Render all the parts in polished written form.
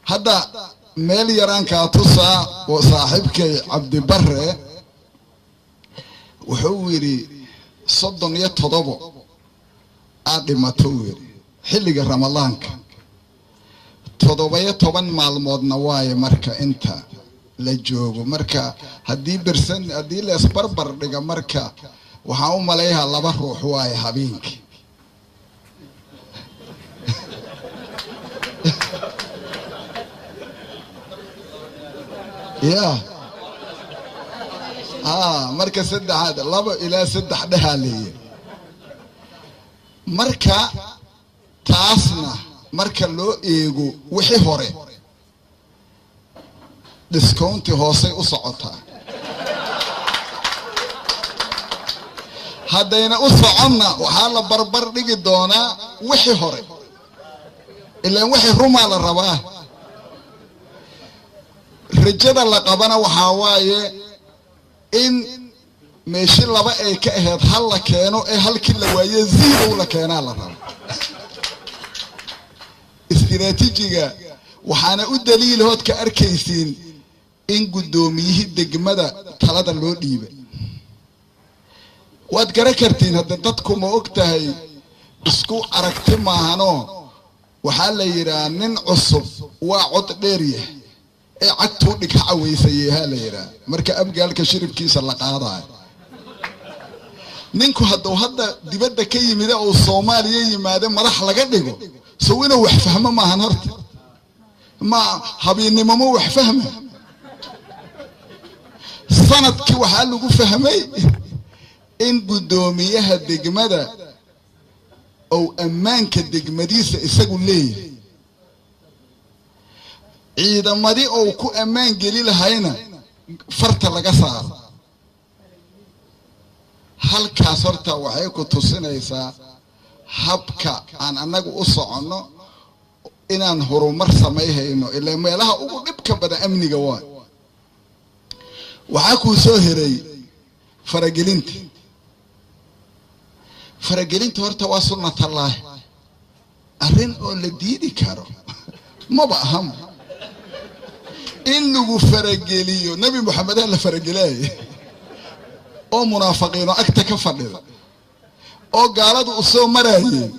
Hadda meel yaraankaa tusaa oo saaxiibkay Cabdibare wuxuu yidhi 37 aad dhimato uu yidhi xilliga Ramadaanka, 17 maalmoodna waaye marka inta la joogo. Marka haddii bersan haddii la isbarbar dhiga, marka waxaan u malayhaa 2 ruux waaye habeenkii. Ya marka 3aad 2 ilaa 3 dhehaa leeyahy. Marka taasna marka loo eego wixii hore discounti hoosay u socotaa, haddayna u soconna waxaa la barbar dhigi doonaa wixii hore, ilaan wixii rumaa la rabaa. Rajada la qabana waxaa waaye in meeshi 2 ay ka ahayd hal la keeno ee halkii la waaye 0 la keenaa la raba. Istiraatiijiga waxaana u daliil hood ka arkaysiin in guddoomiyihii degmada talada loo dhiibay. Waad garan kartiin hadda dadku ma og tahay isku aragti maahanoo. Waxaa la yidhaha nin cusub waa cod dheer yahay ee cagtuu dhig ha cawaysayeehaa la yidhaha. Marka abgaalka shiribkiisa la qaadayo, ninku hadduu hadda dibadda ka yimida uu Soomaaliya yimaado madax laga dhigo, sow inuu wax fahmo maahan? Horta ma habiinnimo wax fahma. Sanadkii waxaa lagu fahmay in guddoomiyaha degmada ou ammaanka degmadiisa isagu leeyahay, ciidamadii ou ku ammaan geli lahayna farta laga saaro. Halkaas horta waxay ku tusinaysaa habka aan annagu u soconno inaan horumar samayhayno, ilaa meelaha ugu dhibka badan amniga waay. Waxaa kuu soo heray faragelinta. Faragelinta horta waa sunnatallaahi, arrin oo la diidi karo maba ahama in lagu farageliyo. Nebi Moxamedaa la faragelaaye oo munaafiqiino agta ka fadhida oo gaaladu u soo maraayeen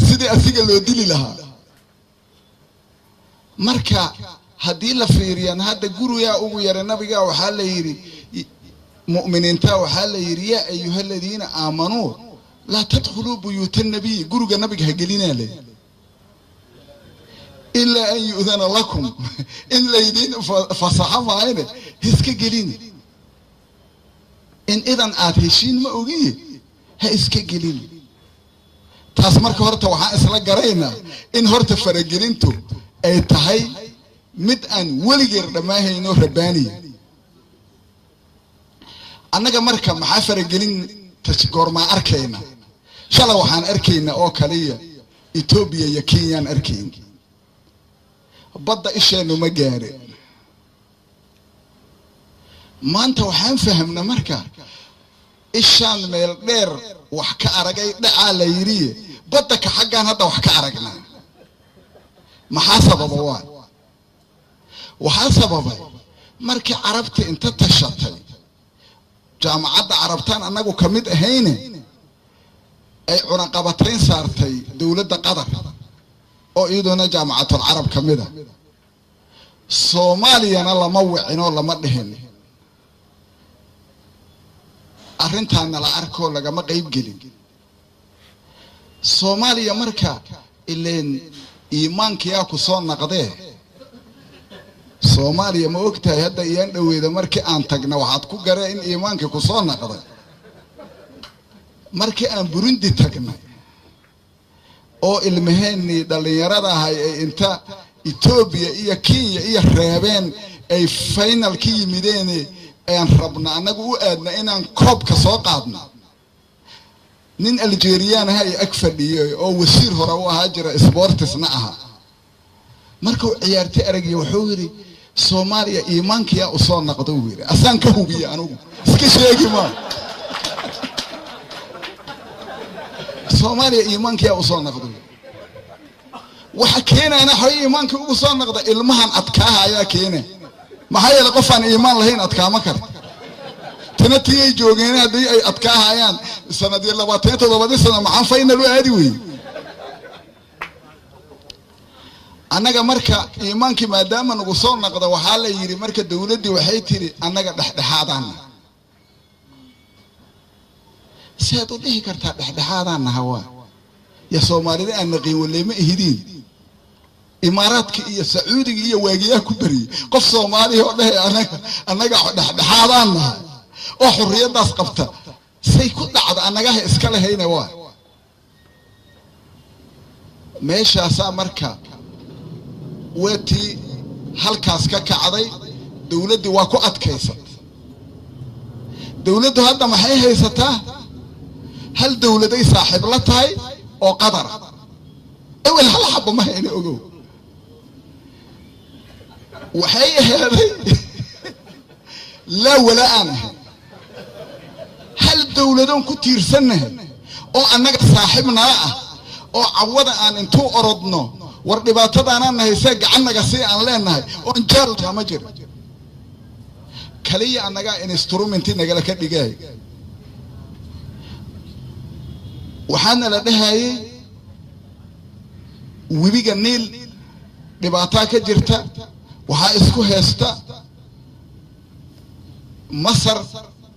sidii asiga loo dili lahaa. Marka haddii la fiiriyana hadda gurigaa ugu yaray nabigaa waxaa la yidhi mu'miniinta, waxaa la yidhi yaa ayuha aladiina aamanuu laa tadkhuluu buyuuta nabiyi, guriga nabiga ha gelinaa le ilaa an yu'dana lakum, in laydiin fasaxo maayne iska gelina, in idan aad heshiin ma ogiye ha iska gelin. Taas marka horta waxaan isla garaynaa in horta faragelintu ay tahay mid aan weligeer dhammaahayno rabbaaniya. Annaga marka maxaa faragelinta goormaa arkayna? Shala waxaan arkaynaa oo kaliya Etoobiya iyo Kenyaan arkayn, badda isheennu ma gaarin. Maanta waxaan fahamna marka ishaan meel dheer wax ka aragay dhacaa la yidhiye badda ka xaggaan hadda wax ka aragnaa. Maxaa sababa? Waay waxaa sababay markii Carabta inta tashatay, Jaamacadda Carabtaan annagu ka mid ahayne, ay cunaqabatayn saartay dowladda Qatar oo iyaduna Jaamacatul Carab ka mid a. Soomaaliyana lama wicin oo lama dhihin arrintaana la arkoo lagama qayb gelin Soomaaliya. Marka ileen iimaankiyaa ku soo naqdee Soomaaliya, ma og tahay hadda iyaan dhoweeda markii aan tagna waxaad ku garee in iimaankii ku soo naqday. Markii aan Burundi tagnay oo ilmaheennii dhallinyarada ahay ay inta Etoobiya iyo Kenya iyo reebeen ay final ka yimideen, ayaan rabna annagu u aadna inaan koobka soo qaadno, nin Algeriyaan aha ay ag fadhiyey oo wasiir hore u ahaa jira, sportsna ahaa, markuu ciyaartay aragiya wuxuu yidhi Soomaaliya iimaankiyaa usoo naqdo uu yidhi. Asaan ka hubiye, anugu iska sheegi maa. Soomaaliya iimaankiyaa usoo naqdo. Waxa keenaana xoy iimaanka ugu soo noqda ilmahan adkaaha ayaa keena. Maxaa yeelay qof aan iimaan lahayn adkaama karto. Tana tii ay joogeen haddii ay adkaahayaan sanadii 27 sano maxaan final u aadi weyey. Annaga marka iimaankii maadaama nagu soo noqda waxaa la yidhi marka dowladdii waxay tiri annaga dhexdhexaadaanna. Siaad u dhihi kartaa dhexdhexaadaannaha waa ya Soomaalida aan naqiin waleema ihidiin. Imaaraadka iyo Sacuudiga iyo waagiyaha ku bariyey qof Soomaaliya oo dhehe annaga dhexdhexaadaan nahay oo xurriyaddaas qabta say ku dhacda annagaha iska lehayna waa meeshaasaa marka weetii halkaas ka kacday. Dowladdii waa ku adkaysatay. Dowladdu hadda maxay haysataa? Hal dowladay saaxiib la tahay oo qadara. Ewel hal xabba ma hayna ogow. Waxay aheeday laa walaa aan ahayn hal dowladoon ku tiirsannahay oo annaga saaxiib nala ah oo cawada aan intuu orodno war dhibaatadaanaan nahay see gacannaga sii aan leenahay oon jaaltaa ma jiro. Kaliya annagaa instrumenti nagala ka dhigay. Waxaana la dhahayay webiga Niil dhibaataa ka jirta, waxaa isku heesta Masar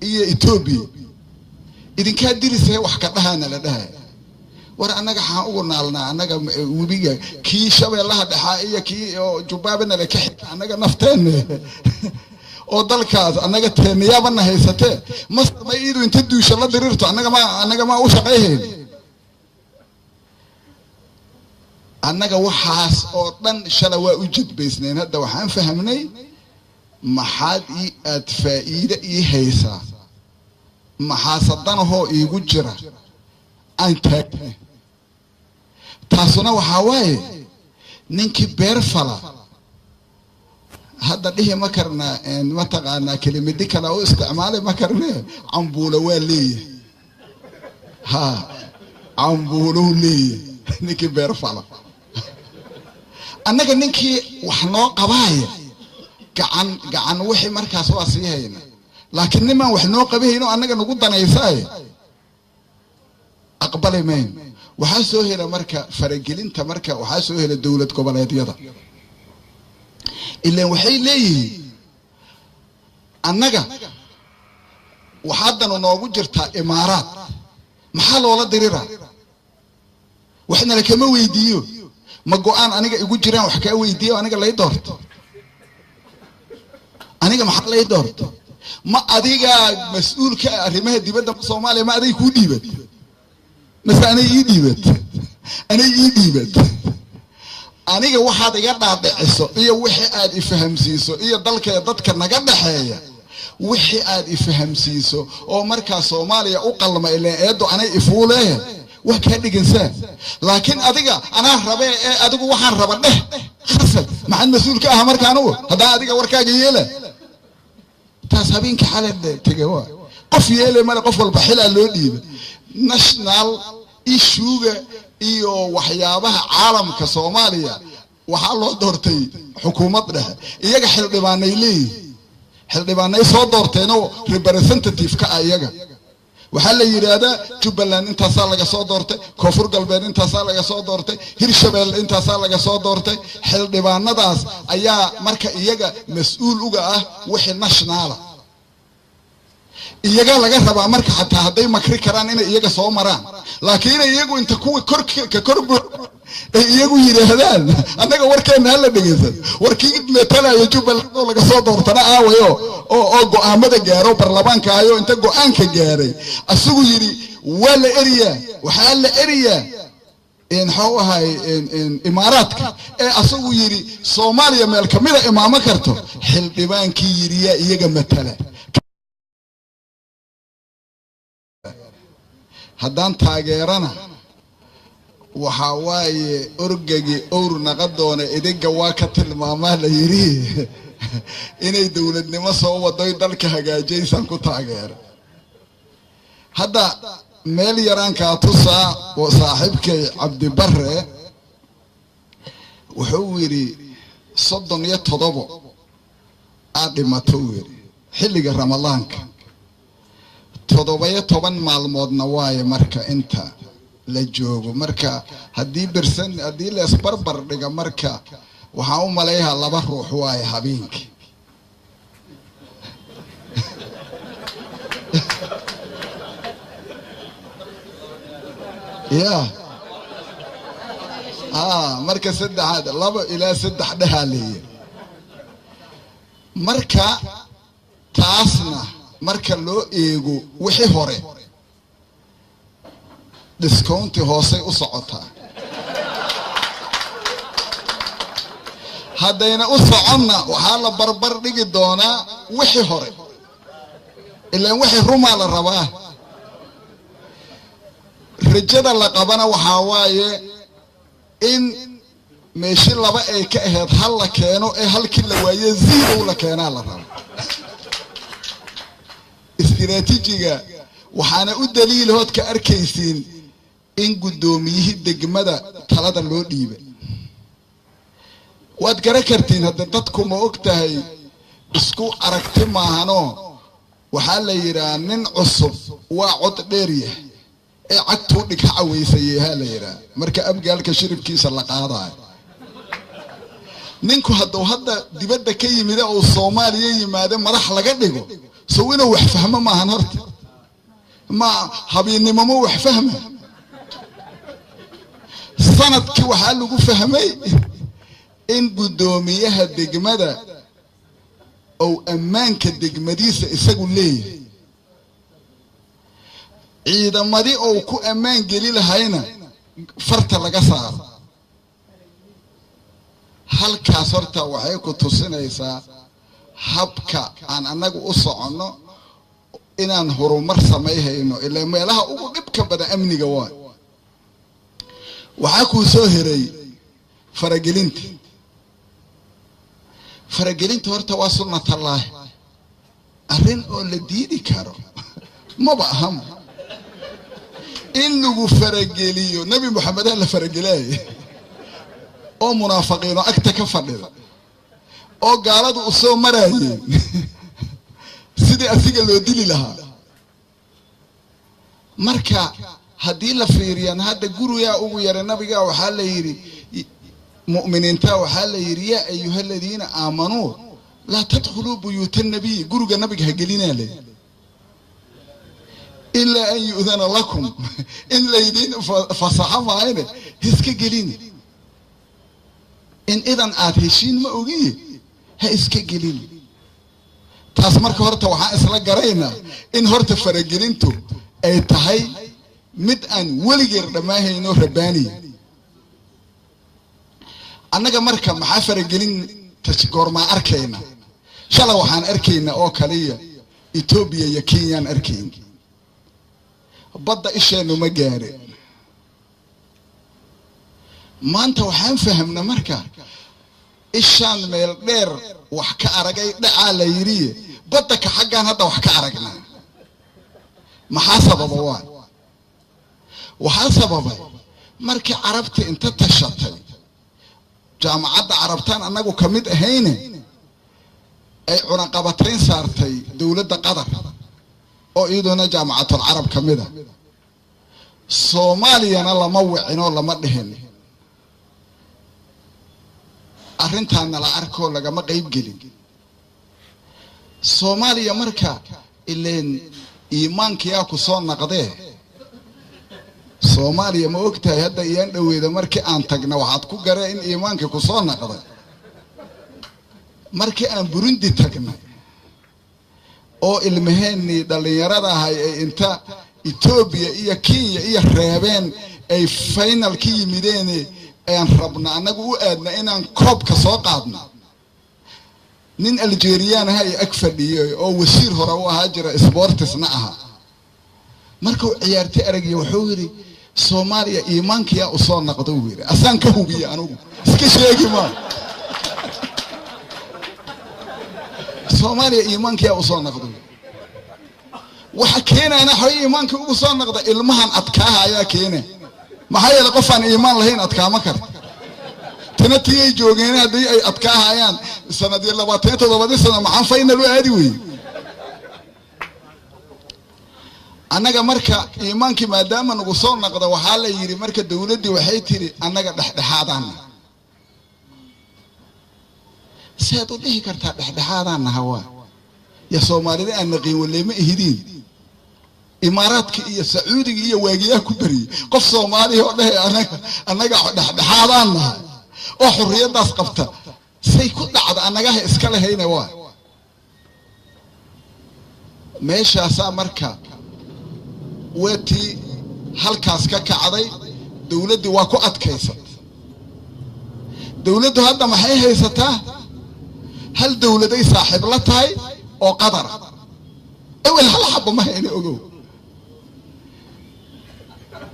iyo Etoobiya, idinkaa dirisee wax ka dhahaana la dhahaya. War annaga xaan ugu naalnaa annaga webiga kii Shabeellaha dhexaa iyo kii oo Jubbaabana la ka xigta annaga nafteenne oo dalkaas annaga teenniyaabana haysatee. Masar ma iidu inta duusha la diriirto annaga ma u shaqayhayn. Annaga waxaas oo dhan shala waa u jadbaysnayn. Hadda waxaan fahamnay maxaad ii aad faa'iide ii haysaa, maxaasadanahoo iigu jira aan taagnay. Taasuna waxaa waaye ninkii beer fala hadda dhihi ma karnaa mataqaanaa kelimadi kale u isticmaali ma karnee. Cambuulo waa leeyahay, haa cambuulou leeyahay ninkii beer fala. Annaga ninkii wax noo qabaaya gacan wixii markaas waa sii hayna, laakiin nimaan wax noo qabahayno annaga nagu danaysaaye aqbali mayno. Waxaa soo hela marka faragelinta, marka waxaa soo hela dowlad goboleedyada. Ilaan waxay leeyihiin annaga waxaadanu noogu jirtaa Imaaraad, maxaa loola diriraa? Waxnala kama weydiiyo. Ma go-aan aniga igu jiraan wax kaa weydiiyo aniga lay doorto? Aniga maxaa lay doorto? Ma adigaa mas-uulka ah arrimaha dibadda Soomaaliya? Ma aday kuu dhiibat mase anay ii dhiibat? Anay ii dhiibat. Aniga waxaad iga dhaadhiciso iyo wixii aad ifahamsiiso iyo dalka dadka naga dhexeeya wixii aad ifahamsiiso oo markaa Soomaaliya u qalma ileen eeddo anay ifuuleehe waa kaa dhigansaa. Laakiin adiga anaa rabee ee adigu waxaan raba dheh khasab maxaad mas-uul ka aha marka anugu haddaan adiga warkaaga yeela. Taas habeenkii xalay tege waa qof yeele male, qof walba xilaa loo dhiibay. National issuega iyo waxyaabaha caalamka Soomaaliya waxaa loo doortay xukuumad dhexe. Iyaga xildhibaanay leeyihin, xildhibaanay soo doorteenoo representative ka ah iyaga. Waxaa la yidhaahdaa Jubbaland intaasaa laga soo doortay, Koonfur Galbeed intaasaa laga soo doortay, Hirshabeelle intaasaa laga soo doortay. Xildhibaanadaas ayaa marka iyaga mas-uul uga ah wixii nationala. Iyaga laga rabaa marka xataa hadday makri karaan inay iyaga soo maraan, laakiin inay iyagu inta kuwa korka kor ay iyagu yidhaahdaan annaga warkeenna hala dhegeysan. Warkii matalaya Jubbaland oo laga soo doortana aawayo oo go'aamada gaaro baarlamaanka ayo inta go'aanka gaaray asigu yidhi waa la eriyaa, waxaa la eriyaa muxuu ahay Imaaraadka ee asagu yidhi Soomaaliya meel kamida imaamo karto. Xildhibaankii yidhiyaa iyaga matala. Haddaan taageerana waxaa waaye orgagii owr naqa doona idinka waa ka tilmaamaa la yidhi inay dowladnimo soo wadoy dalka hagaajaysaan ku taageera. Hadda meel yaraan kaa tusaa oo saaxiibkay Cabdibarre Wuxuu yidhi 37 aad dhimato uu yidhi xilliga Ramadaanka, 17 maalmoodna waaye marka inta la joogo. Marka haddii birsan haddii la isbarbar dhiga, marka waxaan u maleeyahaa 2 ruux waaye habeenkii. Ya marka 3aad 2 ilaa 3 dhahaa leeyahay. Marka taasna marka loo eego wixii hore discounti hoosay u socotaa. Haddayna u soconna waxaa la barbar dhigi doonaa wixii hore, ilaan wixii rumaa la rabaa. Rajada la qabana waxaa waaye in meeshi 2 ay ka ahayd hal la keeno ee halkii la waaye 0 la keenaa la raba. Istiraatiijiga waxaana u daliil hood ka arkaysiin in guddoomiyihii degmada talada loo dhiibay. Waad garan kartiin hadda dadku ma og tahay isku aragti maahanoo. Waxaa la yidhaha nin cusub waa cod dheer yahay ee cagtuu dhig ha caweysayeehaa la yidhaha marka abgaalka shiribkiisa la qaadayo. Ninku hadduu hadda dibadda ka yimida uu Soomaaliya yimaado madax laga dhigo, sow inuu wax fahmo maahan horta. Ma habeennimo ma wax fahma. Sanadkii waxaa lagu fahmay in guddoomiyaha degmada ou ammaanka degmadiisa isagu leeyahay, ciidamadii ou ku ammaan geli lahayna farta laga saaro. Halkaas horta waxay ku tusinaysaa habka aan annagu u soconno inaan horumar samayhayno, ilaa meelaha ugu dhibka badan amniga waa. Waxaa kuu soo heray faragelinta. Faragelinta horta waa sunnatallaahi, arrin oo la diidi karo maba ahama in lagu farageliyo. Nebi Moxamedaa la faragelaya oo munaafiqiino agta ka fadhida oo gaaladu u soo maraayeen sidii asiga loo dili lahaa. Marka haddii la fiiriyaan hadda gurigaa ugu yaray nabigaa waxaa la yidhi mu'miniinta waxaa la yidhi yaa ayuha aladiina aamanuu laa tadkhuluu buyuuta nabiy, guriga nabiga ha gelinaa le ilaa an yu'dana lakum, in laydiin fasaxo maayne iska gelini, in idan aad heshiin ma ogiye ha iska gelini. Taas marka horta waxaan isla garaynaa in horta faragelintu ay tahay mid aan weligeer dhammaahayno rabbaaniya. Annaga marka maxaa faragelinta goormaa arkayna? Shala waxaan arkaynaa oo kaliya Etoobiya iyo Kenyaan arkayn, badda isheennu ma gaareen. Maanta waxaan fahamna marka ishaan meel dheer wax ka aragay dhacaa la yidhiye badda ka xaggaan hadda wax ka aragnaa. Maxaa sababa? Waa waxaa sababay markii carabta inta tashatay jaamacadda carabtaan annagu ka mid ahayne ay cunaqabatayn saartay dowladda Qatar oo iyaduna jaamacatul carab ka mid ah. Soomaaliyana lama wicin oo lama dhihin arrintaana la arkoo lagama qayb gelin. Soomaaliya marka ileen iimaankiyaa ku soo naqdee. Soomaaliya ma ogtahay hadda iyaan dhoweeda markii aan tagna waxaad ku garee in iimaankii ku soo naqday. Markii aan Burundi tagnay oo ilmaheennii dhallinyarada ahay ay inta Etoobiya iyo Kenya iyo reebeen ay final ka yimideen aan rabna annagu u aadna inaan koobka soo qaadno. Nin Algeriyaan ah ay ag fadhiyey oo wasiir hore u ahaa jira sportisna ahaa, markuu ciyaartay aragiya wuxuu yidhi Soomaaliya iimaankiyaa u soo naqdo uu yidhi, asaan ka hubiye anugu iska sheegi maa. Soomaaliya iimaankiyaa u soo naqdo. Waxa keenaana xoy iimaanka ugu soo naqda ilmahan adkaaha ayaa keena. Maxaa yeelay qof aan iimaan lahayn adkaama karto. Haddana tii ay joogeen haddii ay adkaahayaan sanadii 27 sano maxaan final u aadi weye. Annaga marka iimaankii maadaama nagu soo naqda, waxaa la yidhi marka dowladdii waxay tidhi annaga dhexdhexaadaanna. Sead u dhihi kartaa dhexdhexaadaannaha? Waa ya Soomaalida aan naqiin waleema ihidiin. Imaaraadka iyo Sacuudiga iyo waagiyaha ku beriyey qof Soomaaliya oo dhehe annaga dhexdhexaadaan nahay oo xurriyaddaas qabta, say ku dhacda annagaha iska lehayna? Waa meeshaasaa marka weetii halkaas ka kacday. Dowladdii waa ku adkaysat. Dowladdu hadda maxay haysataa? Hal dowladay saaxiib la tahay oo Qadara. Ewel hal xaba ma hayna, ogow.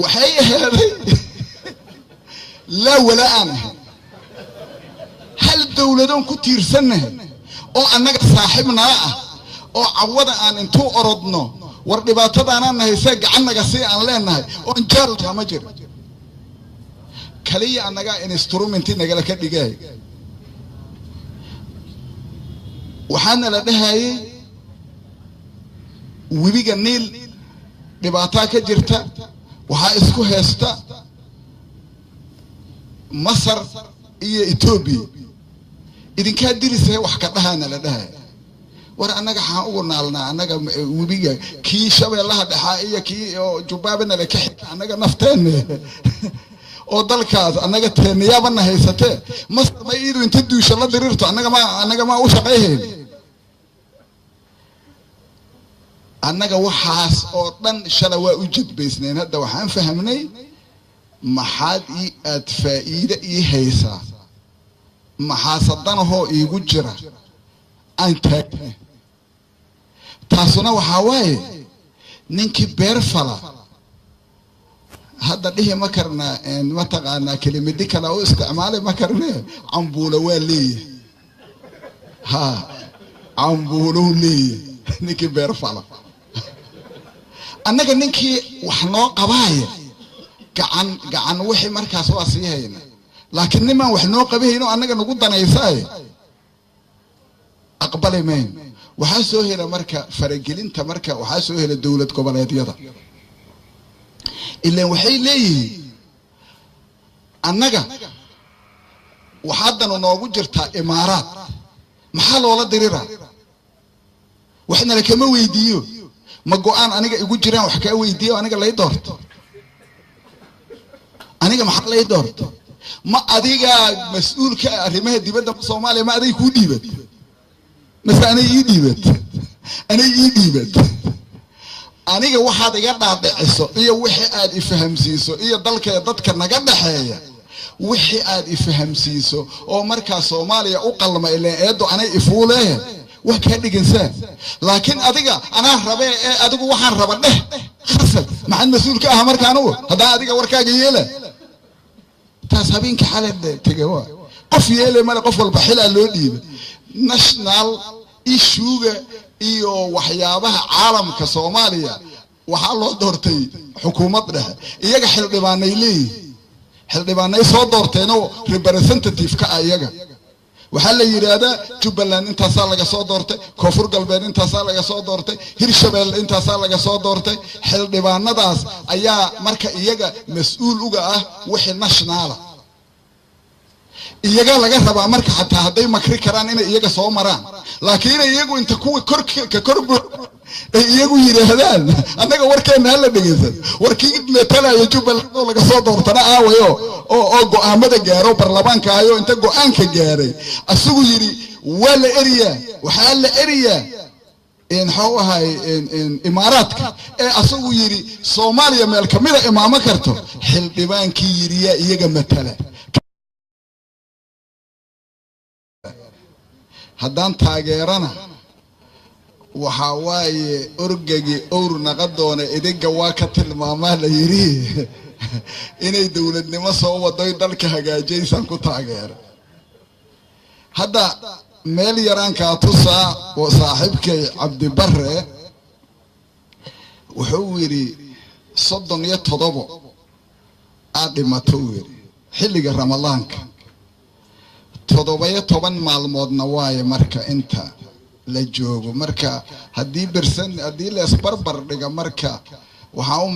Waxay aheeday laa walaa aan ahayn, hal dowladoon ku tiirsannahay oo annaga saaxiib nala ah oo cawada aan intuu orodno war dhibaatadaanaan nahay see gacannaga si aan leenahay oon jaarlaa ma jiro. Kaliya annagaa instrumenti nagala ka dhigay. Waxaana la dhahayay webiga Niil dhibaataa ka jirta, waxaa isku heesta Masar iyo Etoobiya, idinkaa dirisahe wax ka dhahaana la dhahaya. War annaga xaan ugu naalnaa? Annaga webiga kii Shabeellaha dhexaa iyo kii oo Jubbaabana la ka xiga annaga nafteenne oo dalkaas annaga teenayaabana haysatee. Masar ma iidu inta duusha la diriirto annaga maa u shaqayhayn? Annaga waxaas oo dhan shala waa u jadbaysnayn. Hadda waxaan fahamnay maxaad ii aad faa'iide ii haysaa, maxaasadanahoo iigu jira aan taagna. Taasuna waxaa waaye ninkii beer fala hadda dhihi ma karna, mataqaanaa kelimadi kale u isticmaali ma karne. Cambuulo waa leeyahay, ha cambuulow leeyahay ninkii beer fala. Annaga ninkii wax noo qabaaya gacan gacan wixii markaas waa sii hayna, laakiin nimaan wax noo qabahayno annaga nagu danaysaaye aqbali mayno. Waxaa soo hela marka faragelinta, marka waxaa soo hela dowlad goboleedyada. Ilaan waxay leeyihiin annaga waxaadanu noogu jirtaa Imaaraad, maxaa loola diriraa? Waxnala kama weydiiyo. Ma go-aan aniga igu jiraan wax kaa weydiiyo? Aniga lay doorto, aniga maxaa lay doorto? Ma adigaa mas-uulka arrimaha dibadda Soomaaliya? Ma aday kuu dhiibat mase anay ii dhiibat? Anay ii dhiibat. Aniga waxaad iga dhaadhiciso iyo wixii aad ifahamsiiso iyo dalka dadka naga dhexeeya wixii aad ifahamsiiso oo markaa Soomaaliya u qalma, ileen eeddo anay ifuuleeh, waa kaa dhigansaa. Laakiin adiga anaa rabee ee adigu waxaan raba dheh khasab, maxaad mas-uul ka aha marka anugu haddaan adiga warkaaga yeela? Taas habeenkii xalay tege waa qof yeele male. Qof walba xilaa loo dhiibay. National issuega iyo waxyaabaha caalamka Soomaaliya waxaa loo doortay xukuumad dhexe. Iyaga xildhibaanay leeyihin, xildhibaanay soo doorteenoo representative ka ah. Iyaga waxaa la yidhaahdaa Jubbaland intaasaa laga soo doortay, Koonfur Galbeed intaasaa laga soo doortay, Hirshabeelle intaasaa laga soo doortay. Xildhibaanadaas ayaa marka iyaga mas-uul uga ah wixii nationala. Iyaga laga rabaa marka xataa hadday makri karaan inay iyaga soo maraan, laakiin inay iyagu inta kuwa kor ka kor ay iyagu yidhaahdaan annaga warkeena hala dhegeysan. Warkii matalaya Jubbaland oo laga soo doortana aawayo oo go-aamada gaaro baarlamaanka ahayo inta go-aanka gaaray asigu yidhi waa la eriyaa, waxaa la eriyaa muxuu ahay Imaaraadka, ee asagu yidhi Soomaaliya meel kamida imaamo karto, xildhibaankii yidhiyaa iyaga matala. Haddaan taageerana waxaa waaye orgagi owr naqa doona idinka waa ka tilmaamaa la yidhi inay dowladnimo soo wadoy dalka hagaajaysaan ku taageera. Hadda meel yaraan kaa tusaa oo saaxiibkay Cabdibare wuxuu yidhi 37 aad dhimato uu yidhi xilliga Ramadaanka. 17 maalmoodna waaye marka inta la joogo. Marka haddii birsan haddii la isbarbar dhiga, marka waxaan u